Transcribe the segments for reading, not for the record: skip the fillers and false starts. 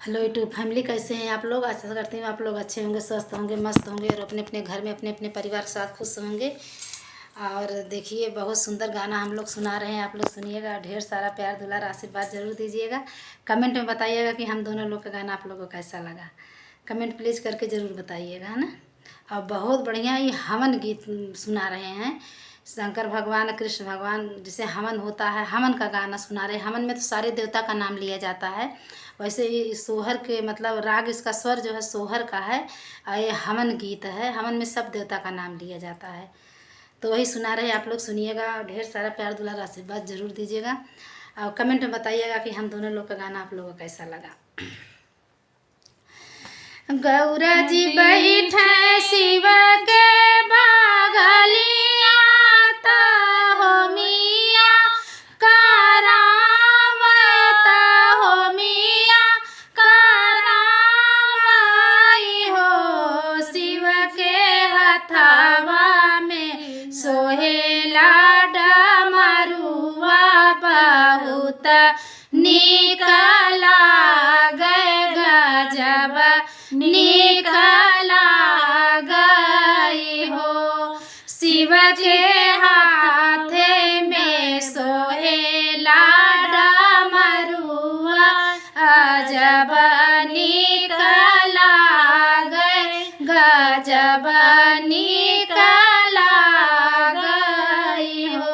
Hello YouTube family, कैसे हैं आप लोग। आशा करती हूँ आप लोग अच्छे होंगे, स्वस्थ होंगे, मस्त होंगे और अपने अपने घर में अपने अपने परिवार के साथ खुश होंगे। और देखिए बहुत सुंदर गाना हम लोग सुना रहे हैं, आप लोग सुनिएगा। ढेर सारा प्यार दुलार आशीर्वाद ज़रूर दीजिएगा। कमेंट में बताइएगा कि हम दोनों लोग का गाना आप लोगों को कैसा लगा। कमेंट प्लीज़ करके ज़रूर बताइएगा, है ना। और बहुत बढ़िया ये हवन गीत सुना रहे हैं। शंकर भगवान कृष्ण भगवान जिसे हवन होता है, हवन का गाना सुना रहे हैं। हवन में तो सारे देवता का नाम लिया जाता है। वैसे ही सोहर के मतलब राग, इसका स्वर जो है सोहर का है। और ये हवन गीत है, हवन में सब देवता का नाम लिया जाता है। तो वही सुना रहे हैं, आप लोग सुनिएगा और ढेर सारा प्यार दुलार आशीर्वाद ज़रूर दीजिएगा। और कमेंट में बताइएगा कि हम दोनों लोग का गाना आप लोगों को कैसा लगा। गौरा जी बैठे शिव के बागलिया हो मिया करावत हो मिया कराई हो। शिव के हथवा में सोहेला डमरुआ बहुत निकला गए गजब निकला गई हो। शिव के हाथे में सोहेला डमरुआ अजब निकला गए गजब निकला गई हो।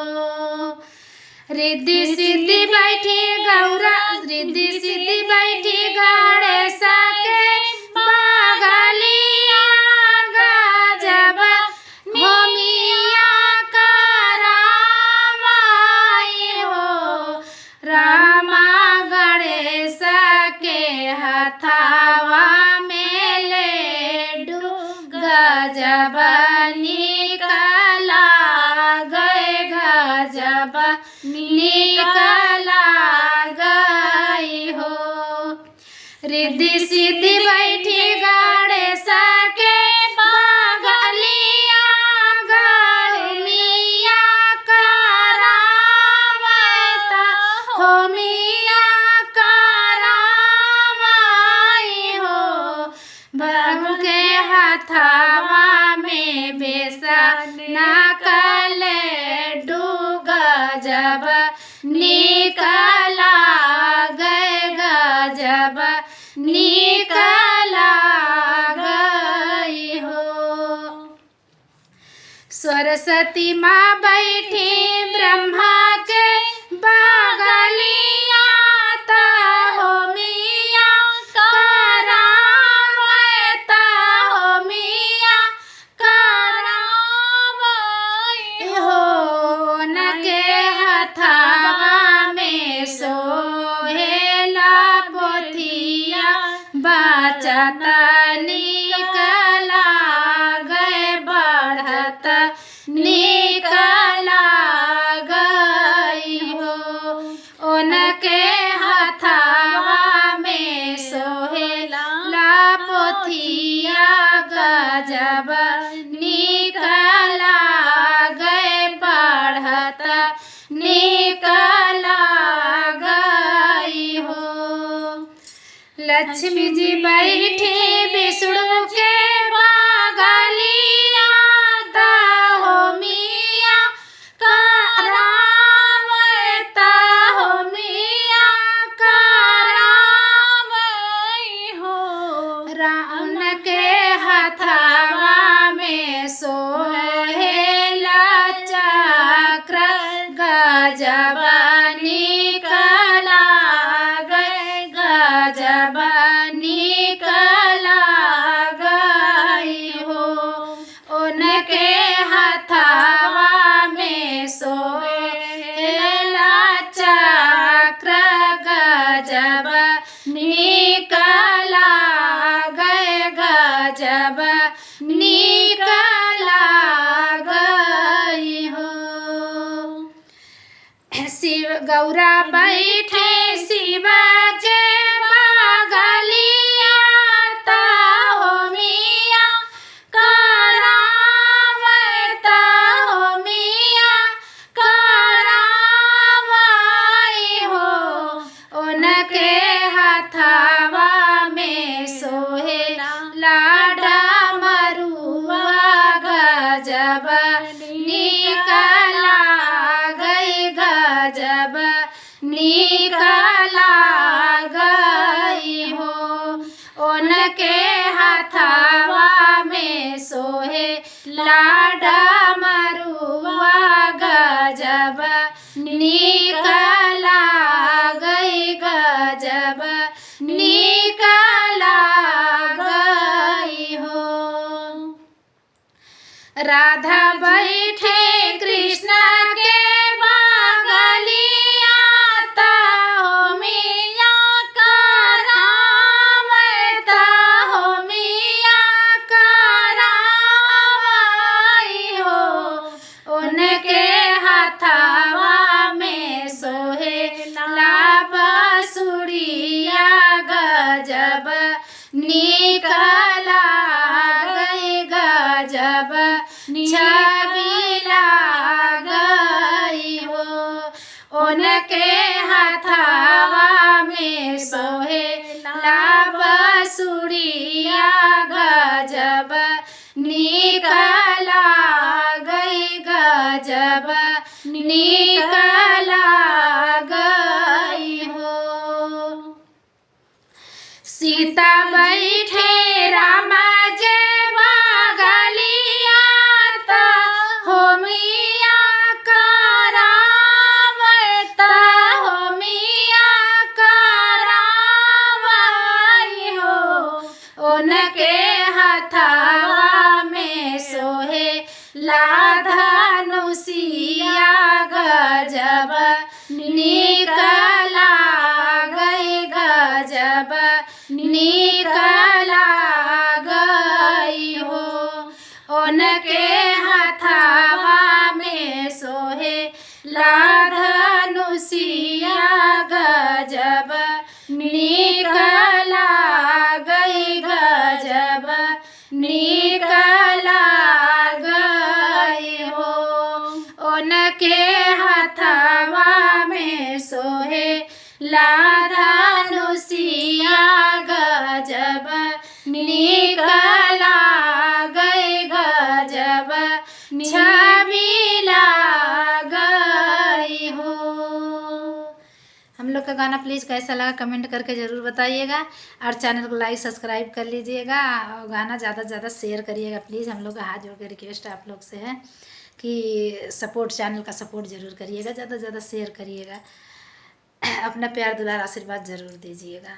रिद्धि सिद्धि बैठी गौरा, रिद्धि सिद्धि बैठी गणेश के बागलिया गजब हो मिया करामाई हो। रामा गणेश के हथावा में लेडू गजब निकला गए गजब निकला गई हो। रिद्धि सिद्धि बैठी गणेश के बागलिया गौमिया करावत हो मिया करामाई हो। बाबू के हथावा में बेसा नकले गजब निकला गए गजब निकला गई हो। सरस्वती माँ बैठी ब्रह्मा के बागलिया हो मिया करावत हो मिया करावई हो। न के हथावा में सोहेला पोथिया बचत निकला गए बढ़त निकला गई हो। उनके हथावा में सोहेला पोथिया गजब निकला गए बढ़त निकला गई हो। लक्ष्मी जी बैठी विष्णु के बागलिया हो मिया करावत हो मिया करावई हो। राम के हथावा में सोहेला चक्र गजब निकला गए गजब निकला गई हो। उनके हथावा में सोहेला चक्र गजब निकला गए गजब निकला गई हो। शिव गौरा बैठे शिव के बागलिया हो मिया करावत हो मिया करावाई हो। उनके हथावा निकला गई गजब छबिला गई हो। उनके हथावा में सोहे लाबसुड़िया गजब निकला गई गजब निकला गई हो। सीता बैठे रामा जे बगलिया त हो मिया करावत हो मिया करावई हो। उनके हथावा में सोहे लाधनुसिया गजब निकला गई गजब निकला गई हो। उनके हथावा में सोहे लाधनुसिया गजब निकला गई गजब निकला गई हो। उनके हथवा में सोहे लाधनुसिया गजब निकला गई गजब छबिला गई हो। हम लोग का गाना प्लीज़ कैसा लगा कमेंट करके ज़रूर बताइएगा और चैनल को लाइक सब्सक्राइब कर लीजिएगा और गाना ज़्यादा से ज़्यादा शेयर करिएगा प्लीज़। हम लोग का हाथ जोड़ के रिक्वेस्ट आप लोग से है कि सपोर्ट, चैनल का सपोर्ट ज़रूर करिएगा, ज़्यादा से ज़्यादा शेयर करिएगा, अपना प्यार दुलार आशीर्वाद ज़रूर दीजिएगा।